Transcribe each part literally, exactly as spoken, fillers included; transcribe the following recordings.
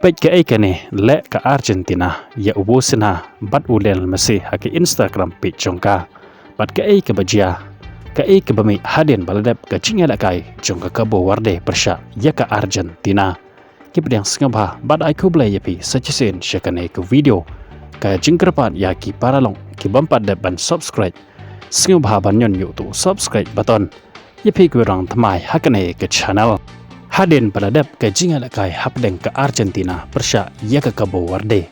Peit kaei kane, leh ka Argentina ïa u Mo Salah bad u Lionel Messi ha ka Instagram page jong ka. Bad kaei kaba jia, kaei kaba mih hadien ba la dep ka jingïalehkai jong ka Cabo Verde pyrshah ïa ka Argentina. Ki pdiang sngewbha bad ai khublei ïa phi sa shisien sha kane ka video. Ka jingkyrpad ïa ki paralok ki bym pat dep ban subscribe, sngewbha ban ñion ïa uto u subscribe button ïa phi kiba rang thymmai ha kane ka channel. Hadien ba la dep ka jingïalehkai hapdeng ka Argentina pyrshah ïa ka Cabo Verde,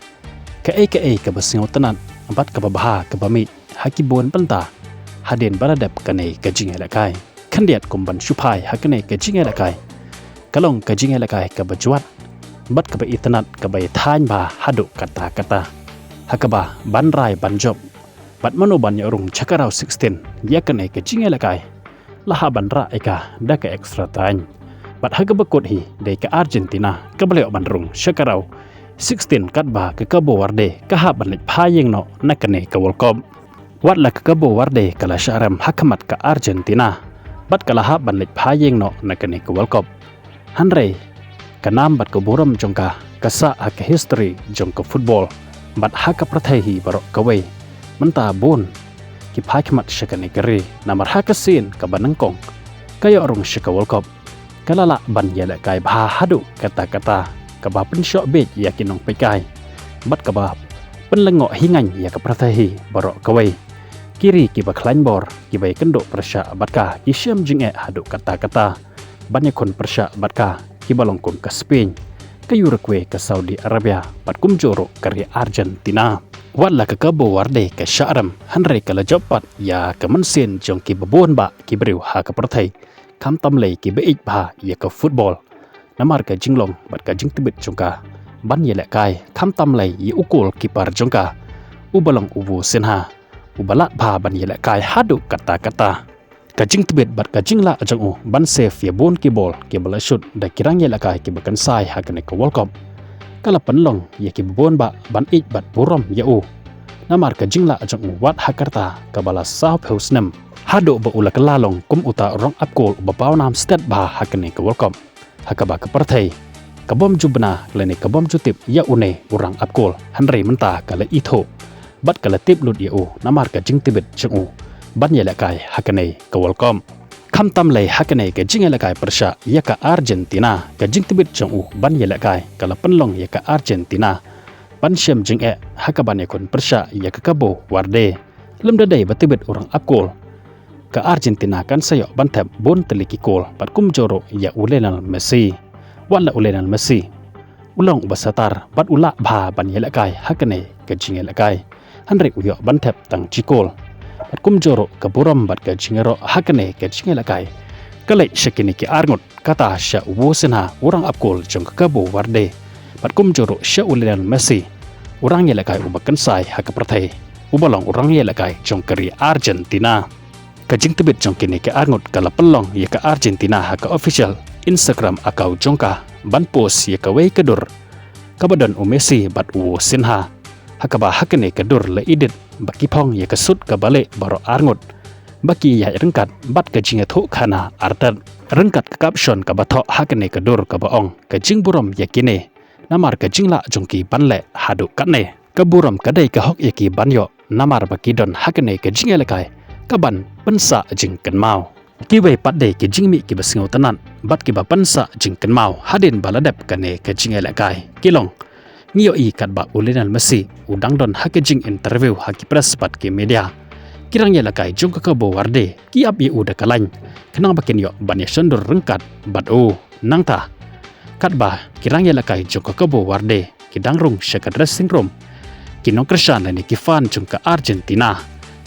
kaei kaei kaba sngewtynnat bad kaba bha kaba mih ha ki bun bynta hadien ba la dep kane ka jingïalehkai? Khyndiat kum ban shu phai ha kane ka jingïalehkai, ka long ka jingïalehkai kaba jwat bad kaba itynnat, kaba ïathaiñ bha haduh katta katta, ha kaba ban rai ban jop bad mano ban ïoh rung sha ka round sixteen ïa kane ka jingïalehkai la hap ban rah ïa ka da ka extra time. Bad ha kaba kut hi dei ka Argentina kaba la ïoh ban rung sha ka round sixteen, katba ka Cabo Verde ka hap ban leit phai ïeng noh na kane ka World Cup. Wat la ka Cabo Verde ka la shah rem ha khmat ka Argentina bad ka la hap ban leit phai ïeng noh na kane ka World Cup, hynrei ka nam bad ka burom jong ka ka sah ha ka history jong ka football bad ha ka pyrthei hi baroh kawei. Mynta bun ki phai khmat sha kane ka ri namar ha ka sien kaba nyngkong ka ïoh rung sha ka World Cup, ka la lah ban ïalehkai bha haduh katta katta, kaba pynshoh bieit ïa ki nongpeitkai bad kaba pynlyngngoh hi ngaiñ ïa ka pyrthei hi baroh kawei. Ki ri kiba khlaiñ bor kiba ïakynduh pyrshah bad ka ki shem jingeh haduh katta katta ban ïakhun pyrshah bad ka, kiba long kum ka Spain, ka Uruguay, ka Saudi Arabia bad kumjuh ruh ka ri Argentina. Wat la ka Cabo Verde ka shah rem, hynrei ka la jop pat ïa ka mynsiem jong kiba bun bah ki briew ha ka pyrthei, khamtam lei kiba ïeit bha ïa ka football. Namar ka jinglong bad ka jingtbit jong ka ban ïalehkai, khamtam lei ïa u goalkeeper jong ka, uba long u Mo Salah, uba lah bha ban ïalehkai haduh katta katta. Ka jingtbit bad ka jinglah jong u ban save ïa bun ki ball kiba la shoot da ki rangïalehkai kiba kynsai ha kane ka World Cup ka la pynlong ïa kiba bun bah ban ïeit bad burom ïa u. Namar ka jinglah jong u wat ha ka rta kaba la sawphew snem, haduh ba u la kylla long kum uta u rangap goal uba pawnam stet bha ha kane ka World Cup, ha kaba ka pyrthei ka bym ju bna lane ka bym ju tip ïa une u rangap goal, hynrei mynta ka la ithuh bad ka la tip lut ïa u namar ka jingtbit jong u ban ïalehkai ha kane ka World Cup. Khamtam lei ha kane ka jingïalehkai pyrshah ïa ka Argentina, ka jingtbit jong u ban ïalehkai ka la pynlong ïa ka Argentina ban shem jingeh ha kaban ïakhun pyrshah ïa ka Cabo Verde. Lymda dei ba tbit u rangap goal, ka Argentina kan sa ïoh ban thep bun tylli ki goal bad kumjuh ruh ïa u Lionel Messi. Wat la u Lionel Messi u long uba satar bad u lah bha ban ïalehkai ha kane ka jingïalehkai, hynrei u ïoh ban thep tang shi goal. Bad kumjuh ruh ka burom bad ka jingïaroh ha kane ka jingïalehkai ka leit sha kine ki arngut, kata sha u Mo Salah u rangap goal jong ka Cabo Verde, bad kumjuh ruh sha u Lionel Messi u rangïalehkai uba kynsai ha ka pyrthei, uba long u rangïalehkai jong ka ri Argentina. Ka jingtbit jong kine ki arngut ka la pynlong ïa ka Argentina ha ka official Instagram account jong ka ban post ïa kawei ka dur kaba don u Messi bad u Mo Salah, ha kaba ha kane ka dur la edit ba ki phong ïa ka suit kaba leh baroh arngut, ba ki ïaid ryngkat bad ka jingïathuhkhana artat ryngkat ka caption kaba thoh ha kane ka dur kaba ong, ka jingburom ïa kine namar ka jinglah jong ki ban leh haduh katne. Ka burom ka dei ka hok ïa ki ban ïoh namar ba ki don ha kane ka jingïalehkai kaban pynsah jingkynmaw. Kiwei pat de ki jingmih kiba sngewtynnat bad kiba pynsah jingkynmaw hadien ba la dep kane ka jingïalehkai ki long, ngi ïohi katba u Lionel Messi u dang don ha ka jinginterview ha ki press bad ki media, ki rangïalehkai jong ka Cabo Verde ki ap ïa u da ka lain khnang ba kin ïoh ban ïashondur ryngkat bad u. Nangta katba ki rangïalehkai jong ka Cabo Verde ki dang rung sha ka dressing room, ki nongkyrshan lane ki fan jong ka Argentina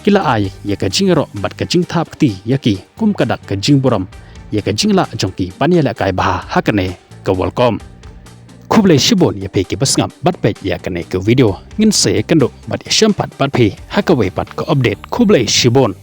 ki la ai ïa ka jingïaroh bad ka jingthap kti ïa ki kum ka dak ka jingburom ïa ka jinglah jong ki ban ïalehkai bha ha kane ka World Cup. Khublei shibun ïa phi kiba sngap bad peit ïa kane ka video. Ngin sa ïakynduh bad ïashem pat bad phi ha kawei pat ka update. Khublei shibun.